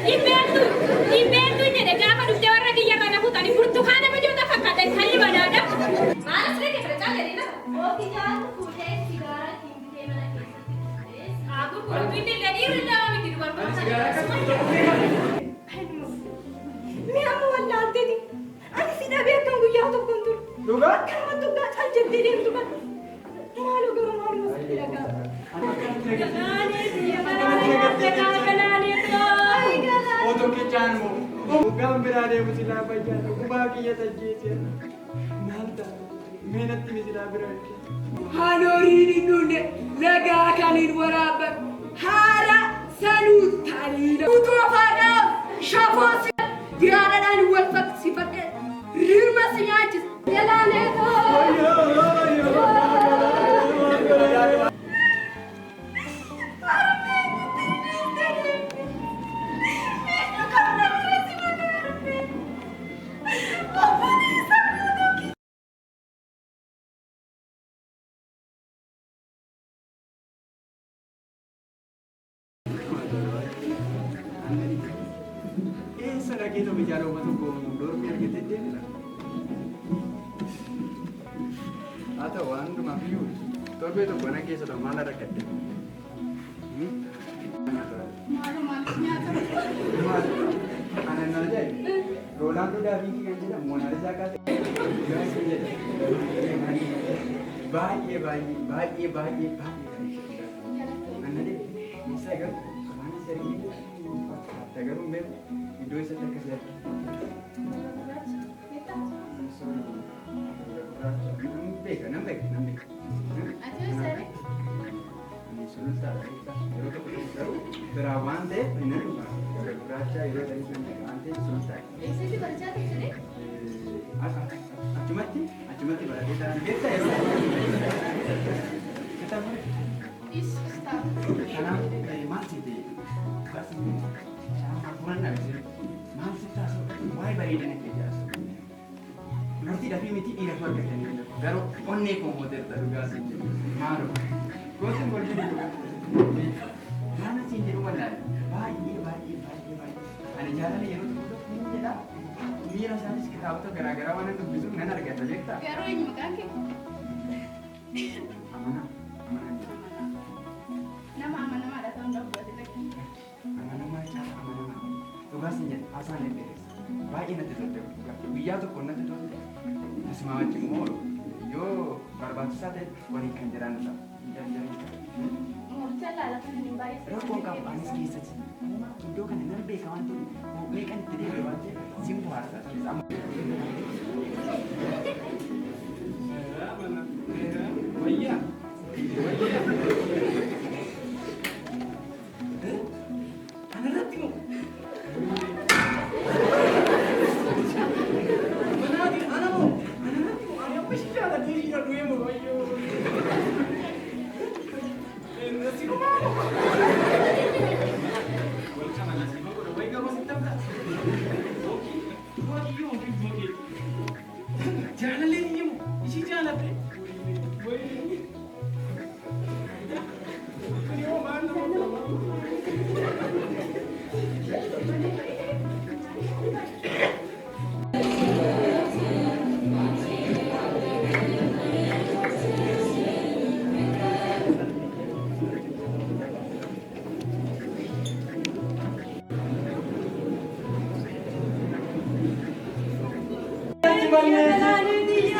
Hin beektu, hin beektu jedhe gaafa dhuftee warra kiyyarra na fuutanii burtukaana bijoota fakkaata intalli badaadha. Maal as dhaqe fira caalee na? Ofii jaatu fuudhee sigaaraa ittiin bitee mana keessatti dhufee. Haa gurguratu inni illee dhiirri lama miti dubartoota. Mee amma wallaalteeti. Ani si dhabee akkan guyyaa tokkoon ture. Dhugaa? Akkanumatti dhugaa cal jettee deemtu kana. Maaloo garuu maaluma sitti dhaga'ama. Galaanee biyya galaanee galaanee galaanee. Otoo kichaan moo hoggaan biraa deemu silaa fayyaadha. Gubaa kiyya tajjeese. Maal ta'a? Mee natti mi silaa bira Hanooriin hin dhumne lagaa kan hin waraabame haara sanuu taliila. Utoo faadhaa shafoo si giraadhaan wal fakkisifadhe rirma si nyaachisa. Galaanee koo. Eessa dhaqee tokko jaaloma tokko dormii argatee deemta? Haa ta'u waan hundumaaf iyyuu torbee tokko na keessa ta'u maal argatte? Ana na ajaa'ibe. Roonaaldoo Daaviinchii kan jedhamu Moonaalisaa kaase. Baay'ee baay'ee baay'ee baay'ee baay'ee kan ishee Anna dhibbe eessa garuu waan asi argee fakkaata garuu hin beeku iddoo isatti akkas arge. Nan beeka nan beeka nan beeka. Ani sulultaadha beektaa yeroo tokko tokko garuu biraa waan ta'eef nan dhufa. Gurraacha yeroo ta'e nan beeka waan ta'eef sulultaadha. Achumatti achumatti baratee taa'an beektaa yeroo kitaaba kanaaf maal siite hafuuran dhabise maal si taasisu waa'ee bareedina kee jaasu dubartiidhaa fi miti dhiiratu argatanii garuu onnee koo mooteerta dhugaa siin jedhu maaloo gootin golli dhugaa maana siin jedhu wallaale baay'ee baay'ee baay'ee baay'ee ani jaalala yeroo tokko tokko hin jedha miira isaanis kitaabota garaagaraa waan dubbisuuf nan argata beektaa Garuu eenyu maqaan kee? Amanaa amanaa jedha. Nama amanamaadha ta'uun dhabu ati takka. Amanamaa caala amanamaa. Dhugaa sin jedha haasaan dheeressa. Baay'ee natti tolte dhugaa. Guyyaa tokko natti tolte. Asuma wajjin immoo yoo barbaachisaa ta'e waliin kan jiraannu ta'a. Murtee laala kan hin baay'ee. Rakkoon qabu anis keessatti. Iddoo kana nan beeka waan ta'eef meeqan itti deebi'e waan ta'eef sin bohaarsa. Wayyaa. Kanarratti moo? Manaati ana moo? Anarratti moo? Ani amma ishii jaalatee ishii dhadhu'ee moo? Wayyoo. Nasi kumaa moo? Wal qaba nasi godha. Wayi garuu sitti hafta. Wayyoo wayyoo. Jaalallee ni himu. Ishii jaaladhe. Wayyoo. Kuni hoo maal nama godha?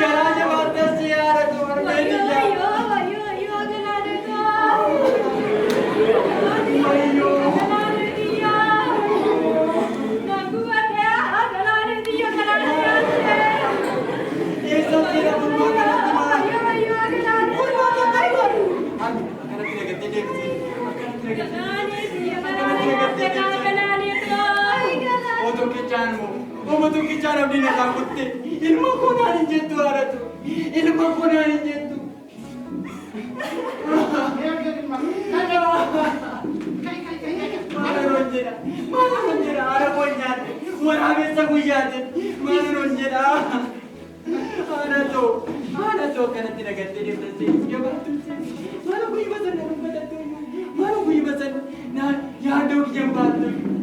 Garaa jabaattas si yaadatu harmeen iyyaa. Eessatti hidhamu iddoo kanatti maal? Akkanatti nagattee deebisee. Akkanatti nagattee. Otoo kichaan moo? Oma tokkichaan abdiin irraa kutte. Ilma koo naan hin jettu haadhatu. Ilma koo naan hin jettu. Maal nuun jedha? Maal nuun jedha? Haadha koo nyaadhe. Waraabessa guyyaate. Maal nuun jedha? Haadha too. Haadha too akkanatti nagattee deemta sees gabaattu sees. Maal guyyuma sana dubbatattu iyyuu. Maal guyyuma sana naan yaadoo kiyyan baattu iyyuu.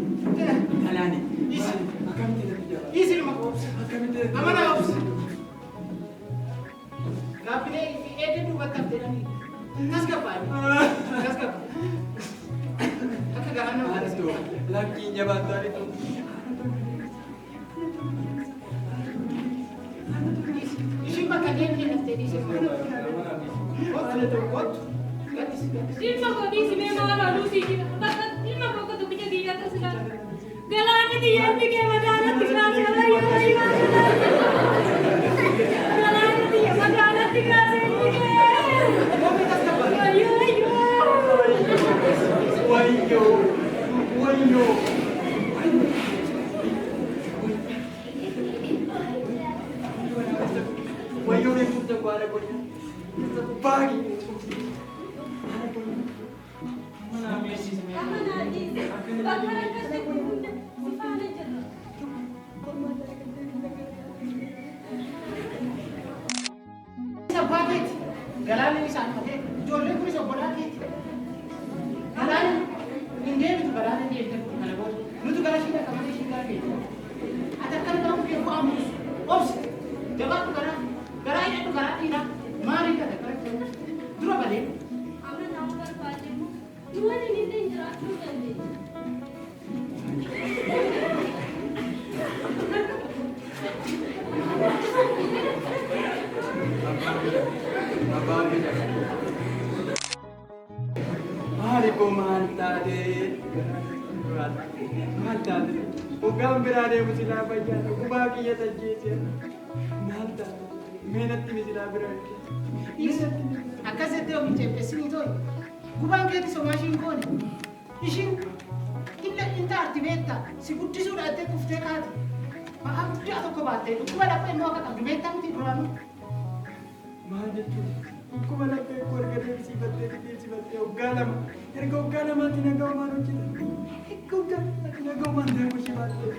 Taane akkamitti natti jabaata? Dhiisi ilma koo. Akkamitti natti Amana obsi. Gaaffilee eegee duubatti haftee tasgabbaa'i. Tasgabbaa'i. Akka garaa nama Haadha lakkiin jabaattu haadha. Ishiin bakka deemtee haftee dhiisi. Kottu kottu. Gaddisi gaddisi. Ilma koo dhiisi mee maal ooluu sii jira. Bakka ilma koo akka tokkicha kiyyaatti as ilaala. Galaanni xiyyeerri kee magaalatti kaasee wayyoo wayyoo. Galaanni xiyya magaalatti kaasee ilmi kee. Wayyoo wayyoo. Wayyoo wayyoo. Wayyoo reefuuf tokko haadha godina. Baagi. Amanaa dhiisi. Bakka rakkatte kun hunda si faana jirra. Isa abbaa keeti. Galaanni isa haadha Ijoolleen kunis obbolaa keeti. Galaanni hin deebitu galaanni hin deebitu kana booda. Nuti gara ishii dhaqa malee ishiin gara keeti. Ati akkana ta'uun kee bu'aa buusu. Obsi. Jabaadhu garaa. Garaa hidhadhu garaa dhiiraa. Maaliif ati akkana ta'u? Dura balee. Amanaa barbaade immoo nu waliin illee jiraachuu hin dandeenya. Abbaan biyya. Maali koo maal taate? Maal taate? Hoggaan biraa deemu silaa fayyaadha. Gubaa kiyya tajjeese. Maal taate? Mee natti mi silaa bira Dhiisi. Akkas jettee of hin ceepheessinii tooyi. Gubaan keetis homaa ishiin goone. Ishiin illa inta arti beektaa si guddisuudha jettee kuftee kaate. Maqaa guddaa tokko baattee dhukkuba laphee immoo akka qabdu beektaa miti duraanuu. Maal jechuudha? Dhukkuba laphee koo erga deebisifattee deebisifattee waggaa lama erga waggaa lamaatti nagaa homaan hojjeta. Erga waggaa lamaatti nagaa homaan deemu ishee baattee.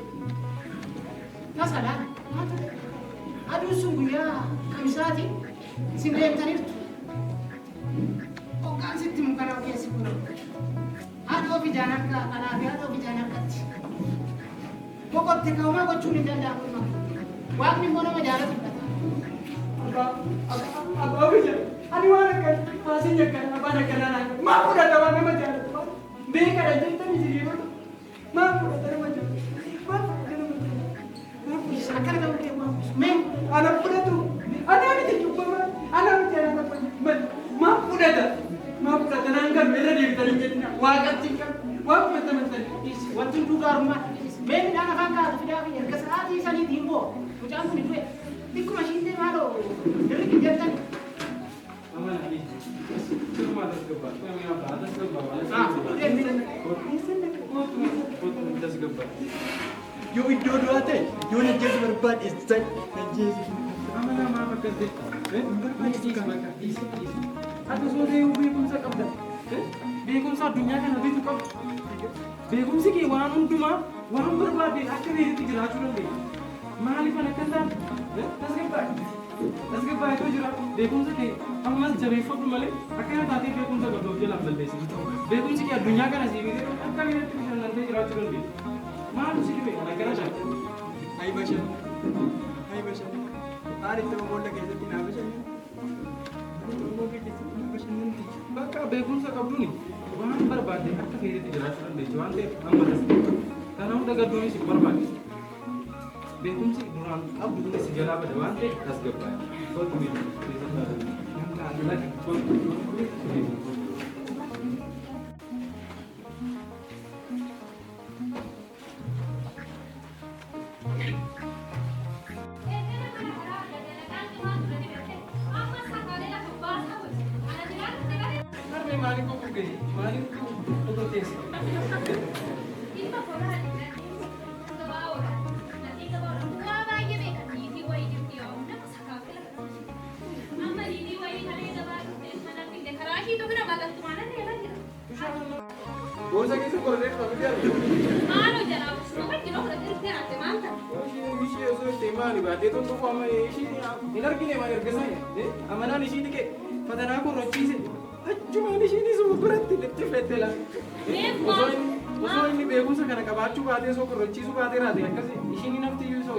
Tasalaa maaltu ta'e? Aduun sun guyyaa kamisaati isin deemtaniirtu. Hoggaan sitti mukana keessi kun. Haadha ofii jaan harka kanaa fi haadha ofii jaan harkatti. Boqotte ka'umaa gochuun hin danda'amu ilma. Waaqni immoo nama jaalatu fudhata. Abbaa biyya ani waan akkana haasini akkana afaan akkanaa naan maal fudhata waan nama jaalatu maal beekadha jettanii isin yeroo ta'u maal fudhata nama jaalatu maal fudhata nama jaalatu maal fudhata Akkana ta'uu kee waan buusu. Mee ana fudhatu ana miti cubbamaa ana miti ana maal fudhata maal fudhata naan galu irra deebitanii jedhina waaqatti hin qabu waan fudhata mattanii. Wanti hunduu gaarummaa. Mee midhaan afaan kaa'atu fidaa fi erga sa'aatii saniitiin immoo mucaan kun du'e. Xiqquma ishiin maaloo dirri jettan. Amana tasgabbaa. Tasgabbaa. Tasgabbaa. Yoo iddoo du'aa ta'e yoo najjeesu barbaade san najjeesu. Amana maaf akkas jetta? Dhiisi bakka dhiisi dhiisi. Ati osoo ta'e beekumsa qabda. Beekumsa addunyaa kana bitu qabdu. Beekumsi kee waan hundumaa waan barbaade akka beektu jiraachuu dandeenya. Maaliif an akkas taate? Tasgabbaa'i. Tasgabbaa'eetu jira. Beekumsa kee ammas jabeeffadhu malee akkana taatee beekumsa qabdu of jalaan balleessitu. Beekumsi kee addunyaa kana sii bitee akka beektu bashannantee jiraachuu dandeenya. Maaltu si dhibe kan akkana taate? Ayi bashannan. Ayi bashannan. Haali ta'u boolla keessatti naa bashannan. Boolla keessatti naa bashannanti. Bakka beekumsa qabduuni waan barbaadde akka feetetti jiraachuu dandeessu waan ta'eef amma tasgabbaa'e. Kana hunda gadduunis hin barbaachisu. Beekumsi duraan qabdu kunis si jalaa bada waan ta'eef tasgabbaa'e. Kootu beekumsa. Lakki kootu kootu. Harmee maaliif qoqqoqqee? Maaliif qoqqoqqeesse? Ilma koraa gabaa oola. Nadhii gabaa oola. Waa baay'ee beeka. Niitii wayii jirti yoo nama sakaafila. Amma niitii wayii kalee gabaa dhuftee mana fide karaa ishii tokko nama galtumaan deemaa jira. Boorsa keessa qoratee dhufa miti argina. Maaloo jalaa nama jiroo fudhatee dhuftee naatte maal ta'a? Ishee osoo itti maali baatee toltu amma ishee hin argine maal erga isaa amanaan ishii dhiqe fatanaa korrochiise achumaan ishiin isuma biratti itti fudhatte laa. Meef Osoo maal? Osoo inni beekumsa kana qabaachuu baatee osoo qorrachiisuu baatee raate akkasii ishiin hin hafti iyyuu isa